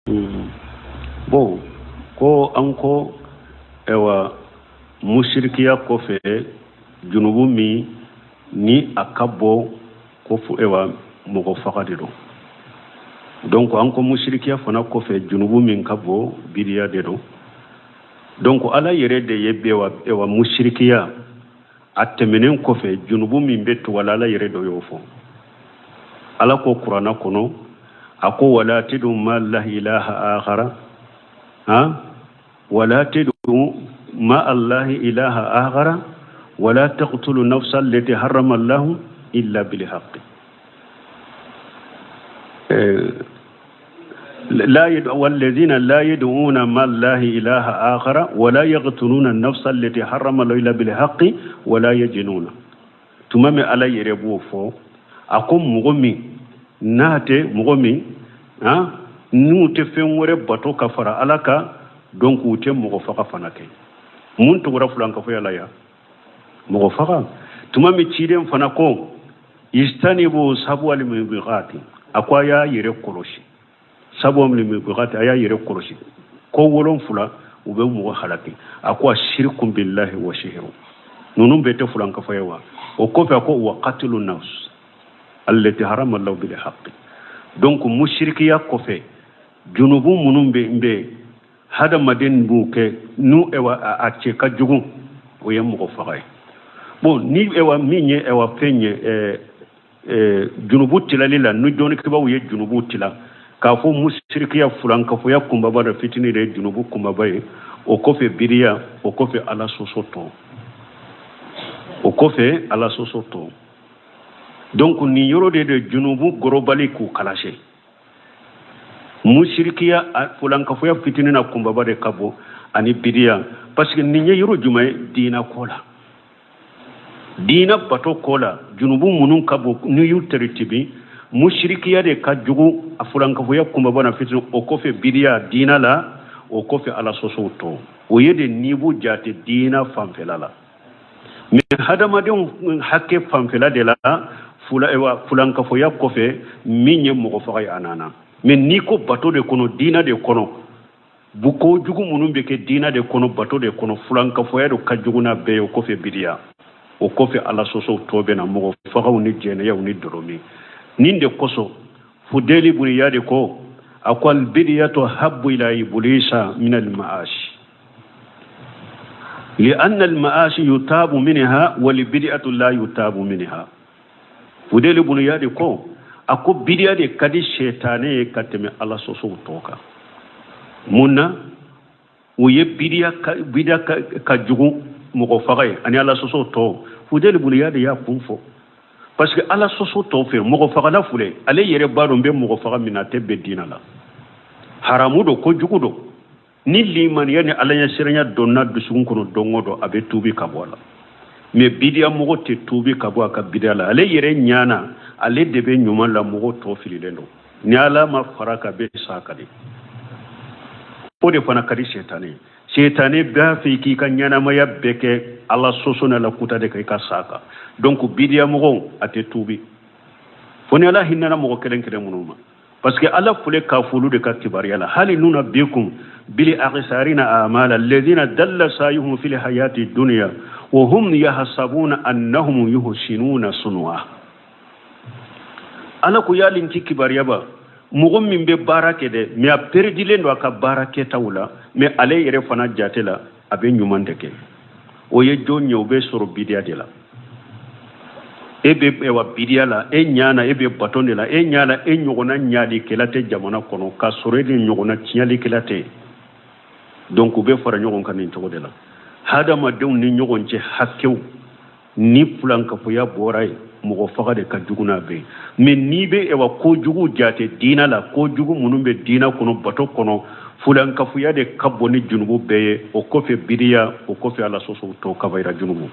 Bon, ko an ko ayiwa, musirikiya kɔfɛ, junubu min ni a ka bon ko ayiwa, mɔgɔ faga de don. Donc an ko musirikiya fana kɔfɛ, junubu min ka bon, bidiya de don. Donc Ala yɛrɛ de ye bɛwa ayiwa, musirikiya a tɛmɛnen kɔfɛ, junubu min bɛ tugala, Ala yɛrɛ de y'o fɔ. Ala ko Kuranna kɔnɔ, a ko: wala tad'u ma Allahi ilaha akhara, ha, wala tad'u ma Allahi ilaha akhara, wala taqtulu nafsa allati harrama Allahu illa bil haqqi. لا يدعو والذين لا يدعون مع الله إله آخر ولا يقتلون النفس التي حرم الله إلا بالحق ولا يزنون. Tuma min Ala yɛrɛ b'o fɔ, a ko mɔgɔ min n'a tɛ mɔgɔ min han n'u tɛ fɛn wɛrɛ bato ka fara Ala kan, donc u tɛ mɔgɔ faga fana kɛ. Mun tugura fulankafoya la yan? Mɔgɔ faga. Tuma min ciden fana ko: ijtanibu sab'al mubiqati, a ko a y'a yɛrɛ kɔlɔsi, sab'al mubiqati, a y'a yɛrɛ kɔlɔsi ko wolonfila, u bɛ mɔgɔ halaki. A ko: ashirku billahi wa sihiru. Ninnu bɛɛ tɛ fulankafoya wa? O kɔfɛ a ko: wa qatlu nafs allati harama Allahu bil haqqi. Donc musirikiya kɔfɛ, junubu minnu bɛ hadamaden b'u kɛ n'u ɛwa a cɛ ka jugu, o ye mɔgɔ faga ye. Bon, ni ɛwa min ye ɛwa fɛn ye, junubu tilali la, ni dɔnnikɛbaaw ye junubu tila k'a fɔ musirikiya, fulankafoya kunbaba dɔ fitinin de ye junubu kunbaba ye, o kɔfɛ biriya, o kɔfɛ Ala sɔsɔ tɔ, o kɔfɛ Ala sɔsɔ tɔ. Donc nin yɔrɔ de junubu gorobali k'u kalase, musirikiya, fulankafoya fitinin na kunbaba de ka bon ani biriya, parce que nin ye yɔrɔ jumɛn ye? Diina ko la, diina bato ko la, junubu minnu ka bon, n'i y'u teritibi, musirikiya de ka jugu, a fulankafoya kunbaba na fitinin, o kɔfɛ biriya diina la, o kɔfɛ Ala sɔsɔw tɔ. O ye de n'i b'u jate diina fanfɛla la. Mais hadamadenw hakɛ fanfɛla de la, fulankafoya kɔfɛ, min ye mɔgɔ faga ye, a nana. Mais n'i ko bato de kɔnɔ, diina de kɔnɔ, ko jugu minnu bɛ kɛ diina de kɔnɔ, bato de kɔnɔ, fulankafoya de ka jugu n'a bɛɛ ye, o kɔfɛ biriya, o kɔfɛ Ala sɔsɔw tɔ bɛ na, mɔgɔ fagaw ni jɛnɛyaw ni dɔrɔmi. Nin de kosɔn Fudeli bun Iyadi ko, a ko: albidiyatu habbu ila iblisa min almaasi lianna almaasi yutabu minha walbidiyatu la yutabu minha. Fudeli bun Iyadi ko, a ko bidiya de ka di sɛtanɛ ye ka tɛmɛ Ala sɔsɔw tɔ kan. Mun na o ye bidiya ka jugu mɔgɔ faga ye ani Ala sɔsɔ tɔ? Fudeli bun Iyadi y'a kun fɔ, parce que Ala sɔsɔ tɔ fɛ, mɔgɔ fagala filɛ, ale yɛrɛ b'a dɔn bɛ mɔgɔ faga min na, a tɛ bɛn diinɛ la, haramu don, kojugu don. Ni limaniya ni Ala ɲɛsiranya donna dusukun kɔnɔ don o don, a bɛ tuubi ka bɔ a la. Mais bidiya mɔgɔ tɛ tuubi ka bɔ a ka bidiya la. Ale yɛrɛ ɲana, ale de bɛ ɲuman la, mɔgɔ tɔ fililen don. Ni Ala ma fara ka bɛ sa ka di, o de fana ka di sɛtanɛ ye. Sɛtanɛ b'a fɛ k'i ka ɲɛnamaya bɛɛ kɛ Ala sɔsɔ n'a la kuta de kan, i ka sa kan. Donc bidiya mɔgɔw, a tɛ tuubi fo ni Ala hinɛna mɔgɔ kelen kelen minnu ma, parce que Ala fule k'a folu de ka kibaruya la: hali nunabbiukum bil akhsarina amala alladhina dalla sayuhum fil hayati dunya wa hum yahsabuna annahum yuhsinuna sunwa. Ala ko yali n ti kibaruya ba mɔgɔ min bɛ baara kɛ dɛ, mais a peredilen don a ka baara kɛtaw la, mais ale yɛrɛ fana jate la, a bɛ ɲuman de kɛ. O ye jɔn ye? O bɛ sɔrɔ bidiya de la. E bɛ wa bidiya la, e ɲana, e bɛ baton de la, e ɲana, e ɲɔgɔnna ɲalikɛla tɛ jamana kɔnɔ, k'a sɔrɔ e de ɲɔgɔnna tiɲɛlikɛla tɛ. Donc u bɛ fara ɲɔgɔn kan nin cogo de la, hadamadenw ni ɲɔgɔn cɛ hakɛw. Ni fulankafoya bɔra yen, mɔgɔ faga de ka jugu n'a bɛɛ ye. Mais n'i bɛ ɛwa kojugu jate diina la, kojugu minnu bɛ diina kɔnɔ, bato kɔnɔ, fulankafoya de ka bon ni junubu bɛɛ ye, o kɔfɛ bidiya, o kɔfɛ Ala sɔsɔ tɔ, kabayira junubu.